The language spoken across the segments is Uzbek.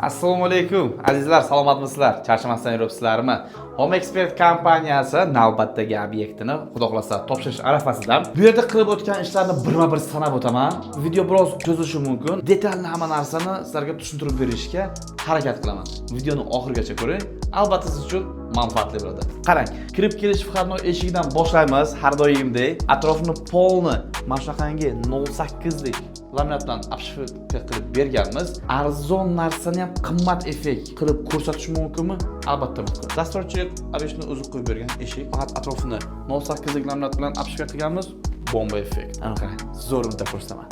Assalomu alaykum, azizlar, salomatmisizlar? Charchamasdan yuribsizlarmi? Home Expert kompaniyasi navbatdagi obyektini, xudo xohlasa, topshirish arafasida. Bu yerda qilib o'tgan ishlarni birma-bir sanab o'taman. Video biroz cho'zilishi mumkin. Detalni, hamma narsani sizlarga tushuntirib berishga harakat qilaman. Videoni oxirigacha ko'ring. Albatta, siz uchun manfaatli bo'ladi. Qarang, kirib kelish входной eshigidan boshlaymiz har doimgidek. Atrofini polni mana shunaqangi 0.8 lik laminatdan обшивка qilib berganmiz. Arzon narsani ham qimmat effekt qilib ko'rsatish mumkinmi? Albatta, mumkin. Застройщик обычно o'zi qo'yib bergan eshik. Faqat atrofini 0.8 lik laminat bilan обшивка qilganmiz. Bomba effekt. Ana qarang, zo'r bitta ko'rsataman.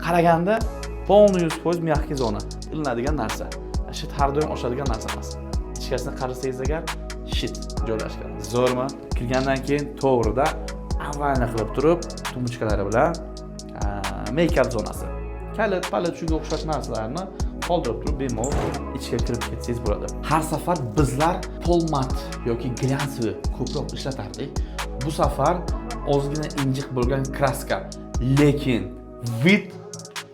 Qaraganda полный 100% мягкий zona ilinadigan narsa. Щит har doim oshadigan narsa emas. Ichkarisini qarasangiz agar, щит joylashgan. Zo'rmi? Kirgandan keyin to'g'rida avvalni qilib turib, tumbuchkalari bilan make-up zonasi. Kalit, palit, shunga o'xshash narsalarni qoldirib turib, bemalol ichga kirib ketsangiz bo'ladi. Har safar bizlar pol mat yoki глянцевый ko'proq ishlatardik. Bu safar ozgina injiq bo'lgan краска, lekin вид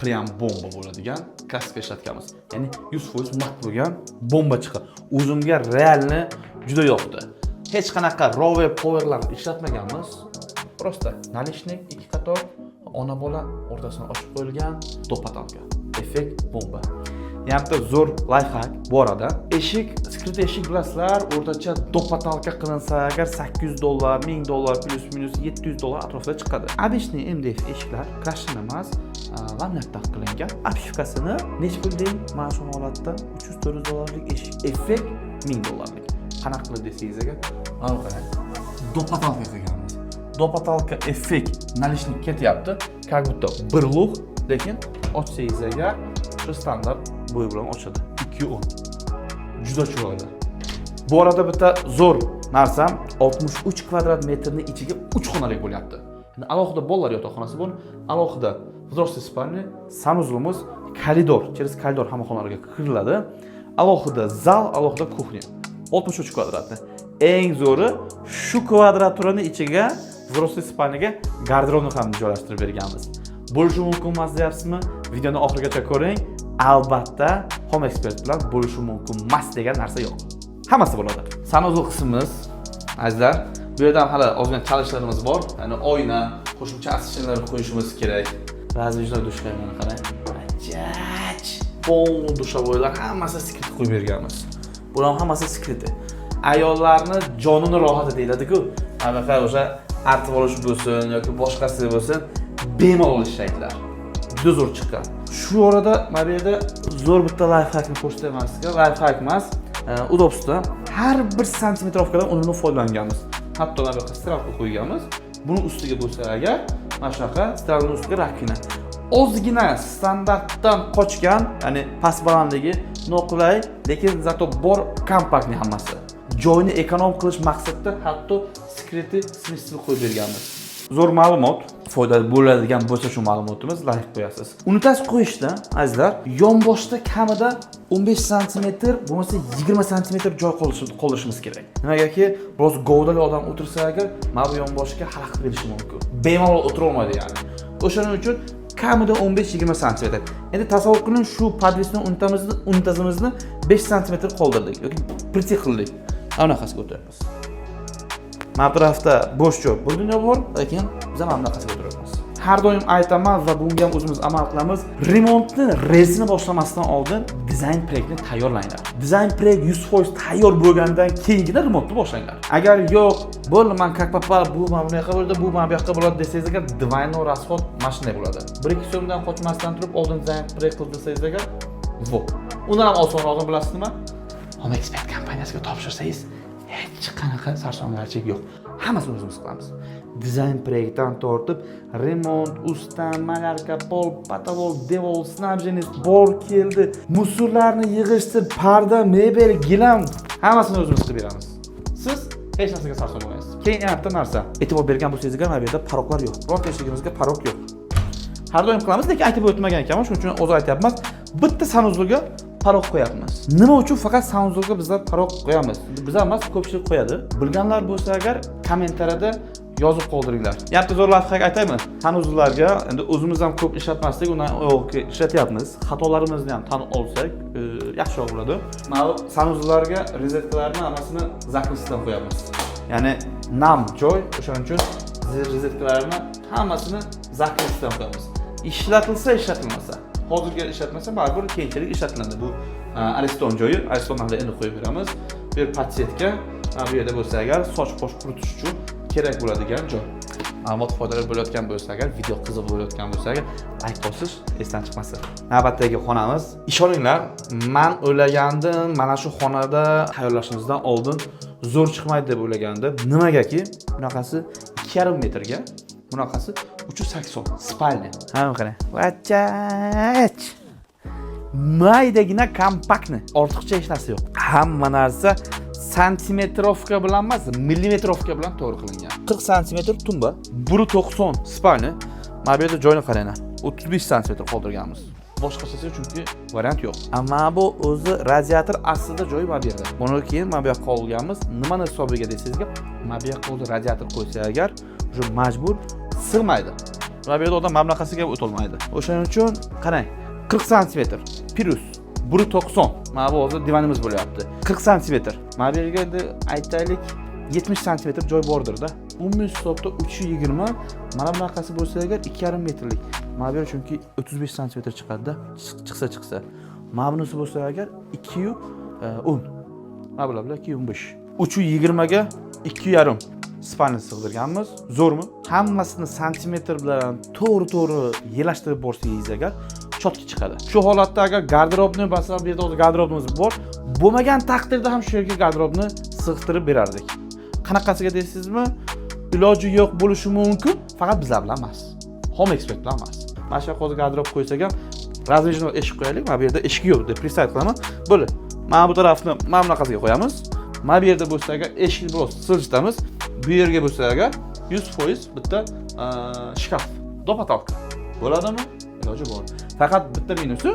прям bomba bo'ladigan краска ishlatganmiz. Ya'ni 100% mat bo'lgan, bomba chiqdi. O'zimga реально juda yoqdi. Hech qanaqa rover powerlar ishlatmaganmiz. Просто наличник ikki qator, ona bola o'rtasini ochib qo'yilgan, до потолка. Effekt bomba. Yana bitta zo'r лайфхак bu arada. Eshik, скрытый eshik bilasizlar, o'rtacha до потолка qilinsa agar 800 dollar, 1000 dollar, плюс-минус 700 dollar atrofida chiqadi. Обычный MDF eshiklar, крашен emas, laminatdan qilingan. Обшивка sini necha pul deng? Mana shu holatda 300-400 dollarlik eshik. Effekt 1000 dollarlik. Qanaqa qilib desangiz agar, mana qarang. До потолка qilganmiz. До потолка effekt наличник ketyapti. Как будто bir луг, lekin ochsangiz agar, shu standart bo'yi bilan ochadi. 2.10. Juda chiroyli. Bu arada bitta zo'r narsam, 63 kvadrat metrni ichiga 3 xonalik bo'lyapti. Endi alohida bolalar yotoqxonasi bor, alohida взрослый спальня, санузел imiz, koridor, через koridor hamma xonalarga kiriladi. Alohida zal, alohida кухня. 63 kvadratni. Eng zo'ri, shu kvadraturani ichiga взрослый спальня ga garderobni ham joylashtirib berganmiz. Bo'lishi mumkin emas deyapsizmi? Videoni oxirigacha ko'ring. Albatta, Home Expert bilan bo'lishi mumkin emas degan narsa yo'q. Hammasi bo'ladi. Санузел qismimiz, azizlar, bu yerda ham hali ozgina chalishlarimiz bor. Ya'ni oyna, qo'shimcha освещение lar qo'yishimiz kerak. Раздвижной душ larni qarang. Ajaj! Полный душевой lar hammasi скрыт qo'yib berganmiz. Bular hammasi скрыт. Ayollarni jonini rohati deyiladi-ku. Anaqa o'sha artib olish bo'lsin yoki boshqasi bo'lsin, bemalol ishlaydilar. Juda zo'r chiqqan. Shu orada mana bu yerda zo'r bitta лайфхак ni ko'rsataman sizga. Лайфхак emas, удобство. Har bir сантиметровка dan unumli foydalanganmiz. Hatto mana bu yoqqa стиралка qo'yganmiz. Buni ustiga bo'lsa agar, mana shunaqa стиралка ning ustiga раковина. Ozgina standartdan qochgan, ya'ni past balandligi noqulay, lekin зато bor компактный hammasi. Joyni эконом qilish maqsadida hatto скрытый смеситель qo'yib berganmiz. Zo'r ma'lumot, foydali bo'ladigan bo'lsa shu ma'lumotimiz, layk qo'yasiz. Unitaz qo'yishda, azizlar, yonboshda kamida 15 santimetr, bo'lmasa 20 santimetr joy qoldirishimiz kerak. Nimagaki, biroz govdali odam o'tirsa agar, mana bu yonboshga xalaqit berishi mumkin. Bemalol o'tira olmaydi ya'ni. O'shaning uchun kamida 15-20 santimetr. Endi tasavvur qiling, shu подвесной unitazimizni 5 santimetr qoldirdik yoki впритык qildik. Anaqasiga o'tyapmiz. Mana bu tarafda bo'sh joy bir dunyo bor, lekin biz ham mana bunaqasiga o'tiryapmiz. Har doim aytaman va bunga ham o'zimiz amal qilamiz. Remontni relsini boshlamasdan oldin dizayn proyektni tayyorlanglar. Dizayn proyekt 100% tayyor bo'lgandan keyingina remontni boshlanglar. Agar yo'q, bo'ldi, man как попало, bu mana bunaqa bo'ldi, bu mana bu yoqqa bo'ladi desangiz agar, двойной расход mana shunday bo'ladi. 1-2 so'mdan qochmasdan turib oldin dizayn proyekt qilib desangiz agar, во. Undan ham osonrog'ini bilasiz nima? Home Expert kompaniyasiga topshirsangiz, hech qanaqa sarsongarchilik yo'q. Hammasini o'zimiz qilamiz. Dizayn proyektdan tortib, remont, usta, малярка, pol, потолок, devor, снабженец bor keldi. Мусор larni yig'ishtir, parda, mebel, gilam, hammasini o'zimiz qilib beramiz. Siz hech narsaga sarson bo'lmaysiz. Keyin yana bitta narsa. E'tibor bergan bo'lsangiz agar, mana bu yerda порог lar yo'q. Birorta eshigimizga порог yo'q. Har doim qilamiz, lekin aytib o'tmagan ekanman, shuning uchun o'zi aytyapman. Bitta санузел ga порог qo'yapmiz. Nima uchun faqat санузел ga bizlar порог qo'yamiz? Bizlar emas, ko'pchilik qo'yadi. Bilganlar bo'lsa agar, kommentariyada Yozib qoldiringlar. Yana zo'r лайфхак aytaymi? Санузел larga endi o'zimiz ham ko'p ishlatmasdik, undan yo'q ishlatyapmiz. Xatolarimizni ham tan olsak, yaxshiroq bo'ladi. Mana bu санузел larga rozetkalarni hammasini закрытый dan qo'yamiz. Ya'ni nam joy, o'shaning uchun rozetkalarni hammasini закрытый dan qo'yamiz. Ishlatilsa, ishlatilmasa. Hozirgi ishlatmasa, baribir keyinchalik ishlatiladi. Bu Ariston joyi, Ariston hali endi qo'yib beramiz. Bu yer подсветка, mana bu yerda bo'lsa agar soch bosh quritish uchun kerak bo'ladigan joy. Ma'lumot foydali bo'layotgan bo'lsa agar, video qiziq bo'layotgan bo'lsa agar, layk bosish esdan chiqmasin. Navbatdagi xonamiz. Ishoninglar, man o'ylagandim, mana shu xonada tayyorlashimizdan oldin zo'r chiqmaydi deb o'ylagandim. Nimagaki, bunaqasi 2,5 metrga, bunaqasi 380 спальня. Ha, qarang. Vachach. Maydagina, компактный. Ortiqcha hech narsa yo'q. Hamma narsa сантиметровка bilan emas, millimetrovka bilan to'g'ri qilingan. 40 santimetr tumba, 1.90 спальня. Mana bu yerda joyni qaranglar. 35 santimetr qoldirganmiz. Boshqachasi chunki variant yo'q. Ammo bu o'zi radiator aslida joyi mana bu yerda. Buni keyin mana bu yoqqa olganmiz. Nimani hisobiga desangizga, mana bu yoqqa o'zi radiator qo'ysa agar, уже majbur sig'maydi. Mana bu yerda odam mana bunaqasiga o'tolmaydi. O'shaning uchun qarang, 40 santimetr плюс 1.90. Mana bu hozir divanimiz bo'lyapti. 40 santimetr. Mana bu yerga endi aytaylik, 70 santimetr joy bordir-da. Umumiy hisobda 3.20, mana bunaqasi bo'lsa agar 2,5 metrlik. Mana bu yer chunki 35 santimetr chiqadi-da, chiqsa. Mana bunisi bo'lsa agar 2.10. Mana bular bilan 2.15. 3.20 ga 2,5 спальня sig'dirganmiz. Zo'rmi? Hammasini santimetr bilan to'g'ri-to'g'ri yelashtirib borsangiz agar, чётко chiqadi. Shu holatda agar garderobni, masalan, bu yerda hozir garderobimiz bor, bo'lmagan taqdirda ham shu yerga garderobni sig'dirib berardik. Qanaqasiga deysizmi? Iloji yo'q bo'lishi mumkin, faqat bizlar bilan emas. Home Expert bilan emas. Mana shu yoqqa hozir garderob qo'ysak ham, раздвижной eshik qo'yaylik. Mana bu yerda eshik yo'q deb представить qilaman. Bo'ldi. Mana bu tarafni mana bunaqasiga qo'yamiz. Mana bu yerda bo'lsa agar, eshikni biroz siljitamiz. Bu yerga bo'lsa agar 100% bitta shkaf до потолка. Bo'ladimi? Iloji bor. Faqat bitta minusi,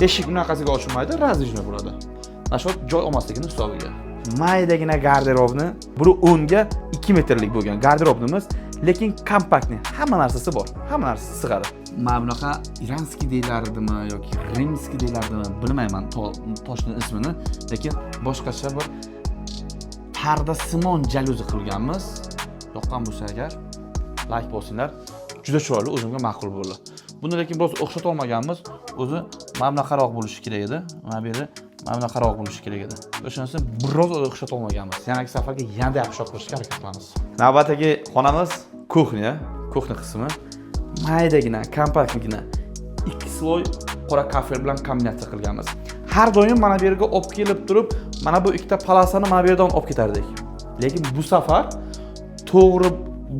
eshik bunaqasiga ochilmaydi, раздвижной bo'ladi. Mana shu joy olmasligini hisobiga. Maydagina garderobni 1.10 ga 2 metrlik bo'lgan garderobimiz, lekin компактный, hamma narsasi bor, hamma narsasi sig'adi. Mana bunaqa иранский deyilardimi yoki римский deyilardimi, bilmayman toshni ismini, lekin boshqacha bir pardasimon jalyuzi qilganmiz. Yoqqan bo'lsa agar, layk bosinglar. Juda chiroyli, o'zimga ma'qul bo'ldi. Buni lekin biroz o'xshata olmaganmiz. O'zi mana bunaqaroq bo'lishi kerak edi. Mana bu yerda mana bunaqaroq bo'lishi kerak edi. O'shanisi biroz o'xshata olmaganmiz. Yanagi safarga yanada yaxshiroq qilishga harakat qilamiz. Navbatdagi xonamiz кухня, кухня qismi. Maydagina, компактный gina ikki слой qora kafel bilan kombinatsiya qilganmiz. Har doim mana bu yerga olib kelib turib, mana bu ikkita palasani mana bu yerdan olib ketardik. Lekin bu safar to'g'ri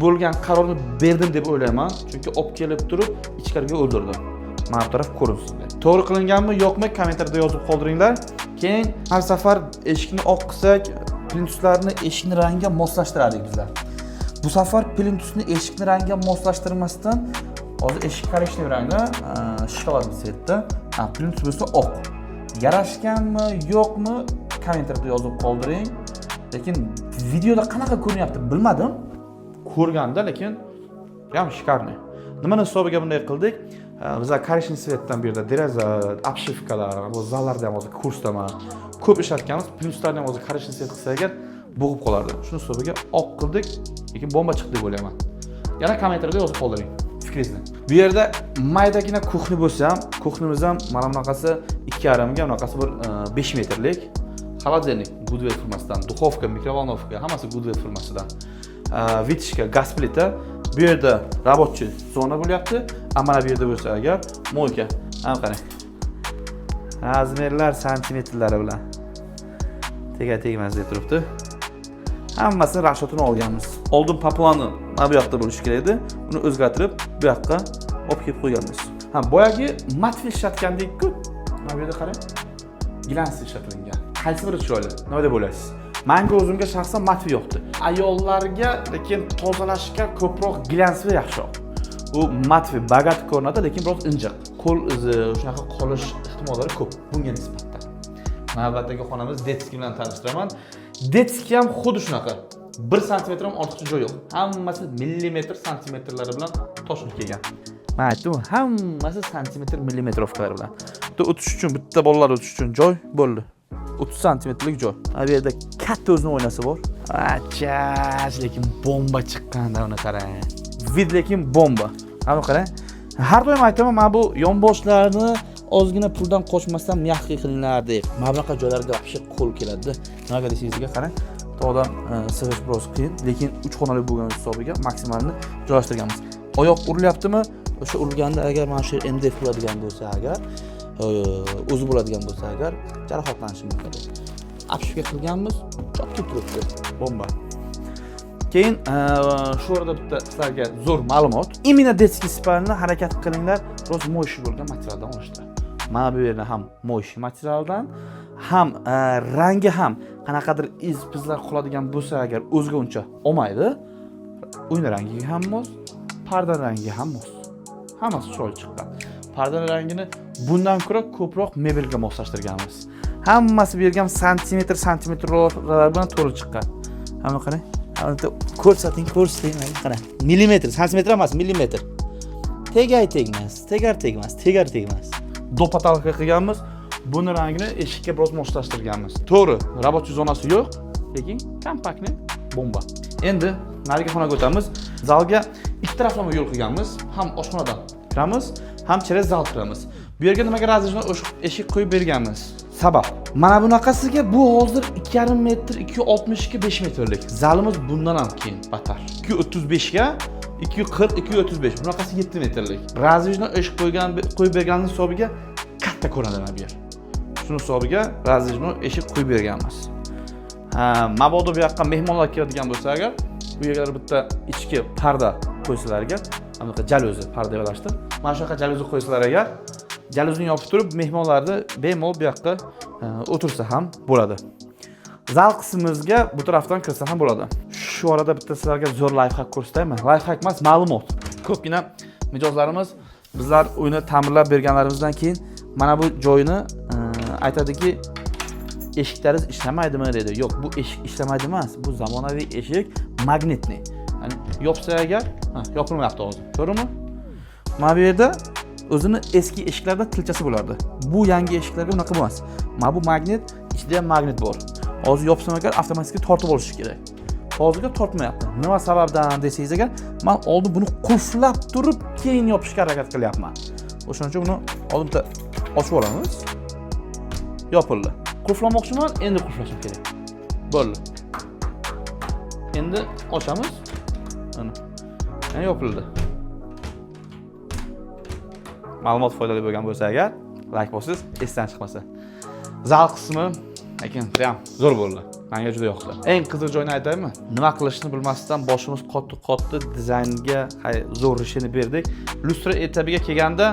bo'lgan qarorni berdim deb o'ylayman, chunki olib kelib turib ichkariga o'ldirdim. Mana bu taraf ko'rinsin deb. To'g'ri qilinganmi, yo'qmi, kommentariyada yozib qoldiringlar. Keyin har safar eshikni oq qilsak, plintuslarni eshikni rangiga moslashtirardik bizlar. Bu safar plintusni eshikni rangiga moslashtirmasdan, hozir eshik коричневый rangda, shokolad цвет da, plintus bo'lsa oq. Yarashganmi, yo'qmi, kommentariyada yozib qoldiring. Lekin videoda qanaqa ko'rinyapti bilmadim. Ko'rganda lekin прям шикарный. Nimani hisobiga bunday qildik? Bizlar коричневый цвет dan bu yerda deraza, обшивка lar, bu zallarda ham hozir kursdaman. Ko'p ishlatganmiz. Plyuslarni ham hozir коричневый цвет qilsak agar, bo'g'ib qolardi. Shuni hisobiga oq qildik, lekin bomba chiqdi deb o'ylayman. Yana kommentariyada yozib qoldiring fikringizni. Bu yerda maydagina кухня bo'lsa ham, кухня miz ham mana bunaqasi 2,5 ga, bunaqasi bir 5 metrlik. Холодильник Goodwell firmasidan, духовка, микроволновка hammasi Goodwell firmasidan. Вытяжка, gaz plita. Bu yerda рабочий zona bo'lyapti. A mana bu yerda bo'lsa agar мойка. Mana qarang. Размер lar santimetrlari bilan. Tega tegmas deb turibdi. Hammasini расчёт ini olganmiz. Oldin по плану mana bu yoqda bo'lishi kerak edi. Uni o'zgartirib bu yoqqa olib kelib qo'yganmiz. Ha, boyagi матовый ishlatgandik-ku. Mana bu yerda qarang. Глянец ishlatilgan. Qaysi biri chiroyli? Nima deb o'ylaysiz? Menga, o'zimga shaxsan матовый yoqdi. Ayollarga lekin tozalashga ko'proq глянцевый yaxshiroq. U матовый богат ko'rinadi, lekin biroz injiq. Qo'l izi shunaqa qolish ehtimollari ko'p bunga nisbatan. Navbatdagi xonamiz детский bilan tanishtiraman. Детский ham xuddi shunaqa. 1 santimetr ham ortiqcha joy yo'q. Hammasi millimetr, santimetrlari bilan toshib kelgan. Man aytdim, hammasi santimetr, millimetrovkalar bilan. Bitta o'tish uchun, bitta bolalar o'tish uchun joy bo'ldi. 30 santimetrlik joy. Mana bu yerda katta o'zini oynasi bor. Achash, lekin bomba chiqqanda uni qarang. Вид lekin bomba. Mana qarang. Har doim aytaman, mana bu yonboshlarni ozgina puldan qochmasdan мягкий qilinglar deb. Mana bunaqa joylarga вообще qo'l keladi. Nimaga desangizga, qarang. Tog'dan sig'ish biroz qiyin, lekin uch xonali bo'lgani hisobiga maksimalni joylashtirganmiz. Oyoq urilyaptimi? O'sha urilganda agar mana shu MDF bo'ladigan bo'lsa agar, o'zi bo'ladigan bo'lsa agar, jarohatlanishi mumkin. Обшивка qilganmiz, чётко turibdi. Bomba. Keyin shu o'rinda bitta sizlarga zo'r ma'lumot. Именно детский спальня harakat qilinglar, biroz моющий bo'lgan materialdan olishdi. Mana bu yerda ham моющий materialdan, ham rangi ham qanaqadir iz pizlar qoladigan bo'lsa agar, o'ziga uncha olmaydi. Uyni rangiga ham mos, parda rangiga ham mos. Hammasi chiroyli chiqqan. Pardani rangini bundan ko'ra ko'proq mebelga moslashtirganmiz. Hammasi bu yerga ham santimetr, santimetrlar bilan to'g'ri chiqqan. Hamma qarang. Hamma bitta ko'rsating, ko'rsating, mana qarang. Millimetr, santimetr emas, millimetr. Tegay tegmas, tegar tegmas, tegar tegmas. До потолка qilganmiz. Buni rangini eshikka biroz moslashtirganmiz. To'g'ri, рабочий zonasi yo'q, lekin компактный, bomba. Endi narigi xonaga o'tamiz. Zalga ikki taraflama yo'l qilganmiz. Ham oshxonadan kiramiz, ham через zal kiramiz. Bu yerga nimaga раздвижной eshik qo'yib berganmiz? Sabab. Mana bunaqasiga bu hozir 2,5 metr, 2,62 5 metrlik. Zalimiz bundan ham keyin battar. 2,35 ga 240, 235. Bunaqasi 7 metrlik. Раздвижной eshik qo'yib berganimiz hisobiga katta ko'rinadi mana bu yer. Shuni hisobiga раздвижной eshik qo'yib berganmiz. Ha, mabodo bu yoqqa mehmonlar keladigan bo'lsa agar, bu yerga bitta ichki parda qo'ysalar agar, bunaqa jalyuzi parda deb alashdi. Mana shunaqa jalyuzi qo'ysalar agar, jalyuzni yopib turib mehmonlarni bemalol bu yoqqa o'tirsa ham bo'ladi. Zal qismimizga bu tarafdan kirsa ham bo'ladi. Shu orada bitta sizlarga zo'r лайфхак ko'rsataymi? Лайфхак emas, ma'lumot. Ko'pgina mijozlarimiz bizlar uyni ta'mirlab berganlarimizdan keyin mana bu joyini aytadiki, eshiklaringiz ishlamaydimi dedi. Yo'q, bu eshik ishlamaydi emas. Bu zamonaviy eshik, magnitniy. Ya'ni yopsa agar, ha, yopilmayapti hozir. To'g'rimi? Mana bu yerda o'zini eski eshiklarda tilchasi bo'lardi. Bu yangi eshiklarga unaqa emas. Mana bu magnit, ichida ham magnit bor. Hozir yopsam agar, avtomatik tortib olishi kerak. Hozirga tortmayapti. Nima sababdan desangiz agar, men oldin buni qulflab turib, keyin yopishga harakat qilyapman. O'shaning uchun buni oldin bitta ochib olamiz. Yopildi. Qulflamoqchiman, endi qulflashim kerak. Bo'ldi. Endi ochamiz. Mana. Yana yopildi. Ma'lumot foydali bo'lgan bo'lsa agar, layk bosiz, esdan chiqmasa. Zal qismi lekin prям zo'r bo'ldi. Menga juda yoqdi. Eng qiziq joyini aytaymi? Nima qilishni bilmasdan boshimiz qotdi, qotdi, dizaynga hay zo'r решение berdik. Lyustra etabiga kelganda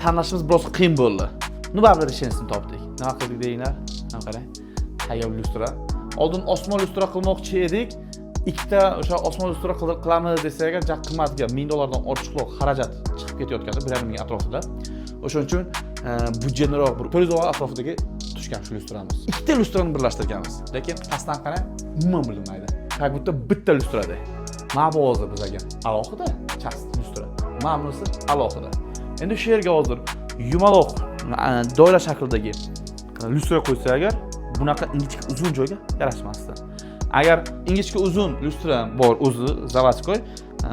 tanlashimiz biroz qiyin bo'ldi. Ну, baribir решение sini topdik. Nima qildik denglar? Mana qarang. Tayyor lyustra. Oldin osmon lyustra qilmoqchi edik. Ikkita o'sha osmon lyustra qilamiz desak agar, ja qimmatga 1000 dollardan ortiqroq xarajat chiqib ketayotgandi, 1,5 ming atrofida. O'shaning uchun byudjetliroq bir 400 dollar atrofidagi tushgan shu lyustramiz. Ikkita lyustrani birlashtirganmiz. Lekin pastdan qarang, umuman bilinmaydi. Как будто bitta lyustradek. Mana bu hozir bizga alohida часть lyustra. Mana bunisi alohida. Endi shu yerga hozir yumaloq doira shaklidagi lyustra qo'ysa agar, bunaqa ingichka uzun joyga yarashmasdi. Agar ingichka uzun lyustra bor o'zi заводской,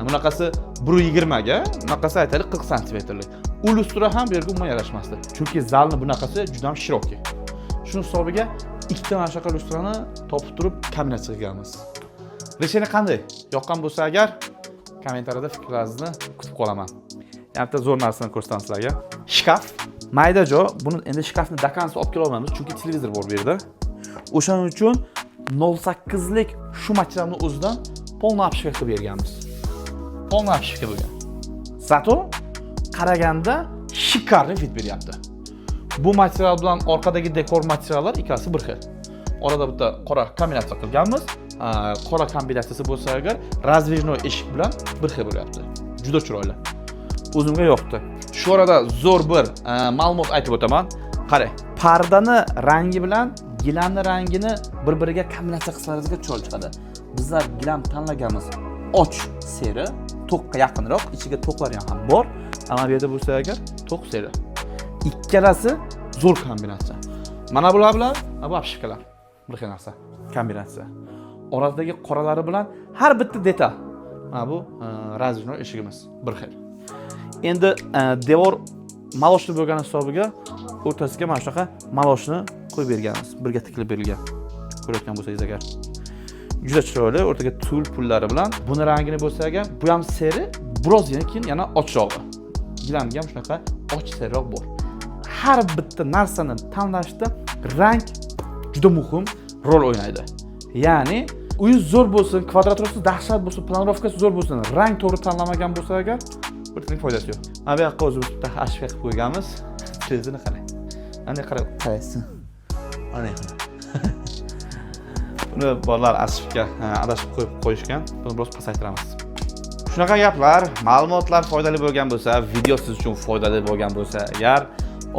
bunaqasi 1,20 ga, bunaqasi aytaylik 40 santimetrlik. U lyustra ham bu yerga umuman yarashmasdi. Chunki zalni bunaqasi juda ham широкий. Shuni hisobiga ikkita mana shunaqa lyustrani topib turib kombinatsiya qilganmiz. Решение qanday? Yoqqan bo'lsa agar, kommentariyada fikrlaringizni kutib qolaman. Yana bitta zo'r narsani ko'rsataman sizlarga. Shkaf. Mayda joy. Buni endi shkafni до конца olib kela olmaymiz, chunki televizor bor bu yerda. O'shaning uchun 0,8 lik shu materialni o'zidan полный обшивка qilib berganmiz. Полный обшивка bo'lgan. Зато qaraganda шикарный вид beryapti. Bu material bilan orqadagi dekor materiallar ikkalasi bir xil. Orada bitta qora kombinatsiya qilganmiz. Ha, qora kombinatsiyasi bo'lsa agar, раздвижной eshik bilan bir xil bo'lyapti. Juda chiroyli. O'zimga yoqdi. Shu orada zo'r bir ma'lumot aytib o'taman. Qarang, pardani rangi bilan gilamni rangini bir-biriga kombinatsiya qilsalaringizga chiroyli chiqadi. Bizlar gilam tanlaganmiz och серый, to'qqa yaqinroq, ichiga to'q variant ham bor. Ana bu yerda bo'lsa agar, to'q серый. Ikkalasi zo'r kombinatsiya. Mana bular bilan mana bu обшивка lar bir xil narsa, kombinatsiya. Orasidagi qoralari bilan har bitta detal. Mana bu раздвижной eshigimiz bir xil. Endi devor молочный bo'lgani hisobiga o'rtasiga mana shunaqa молочный qo'yib berganmiz, birga tikilib berilgan. Ko'rayotgan bo'lsangiz agar, juda chiroyli, o'rtaga tul pullari bilan. Buni rangini bo'lsa agar, bu ham серый, biroz yana keyin yana ochrog'i. Gilamga ham shunaqa och серый roq bor. Har bitta narsani tanlashda rang juda muhim rol o'ynaydi. Ya'ni uyi zo'r bo'lsin, квадратура si dahshat bo'lsin, планировка si zo'r bo'lsin, rang to'g'ri tanlamagan bo'lsa agar, bir tiyin foydasi yo'q. Mana bu yoqqa o'zimiz bitta обшивка qilib qo'yganmiz. Televizorni qarang. Ana qarang, qaraysiz. Ana buni bolalar обшивка adashib qo'yib qo'yishgan. Buni biroz pasaytiramiz. Shunaqa gaplar, ma'lumotlar foydali bo'lgan bo'lsa, video siz uchun foydali bo'lgan bo'lsa agar,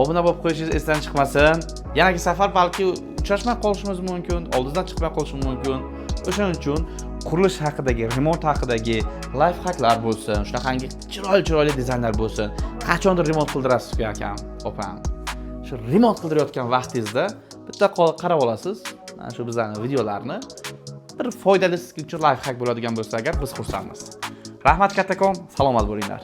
obuna bo'lib qo'yishingiz esdan chiqmasin. Yanagi safar balki uchrashmay qolishimiz mumkin, oldingizdan chiqmay qolishim mumkin. O'shaning uchun qurilish haqidagi, remont haqidagi лайфхак lar bo'lsin, shunaqangi chiroyli chiroyli dizaynlar bo'lsin. Qachondir remont qildirasiz-ku, akam, opam. Shu remont qildirayotgan vaqtingizda bitta qarab olasiz mana shu bizlarning videolarni. Bir foydali sizga uchun лайфхак bo'ladigan bo'lsa agar, biz xursandmiz. Rahmat kattakon, salomat bo'linglar.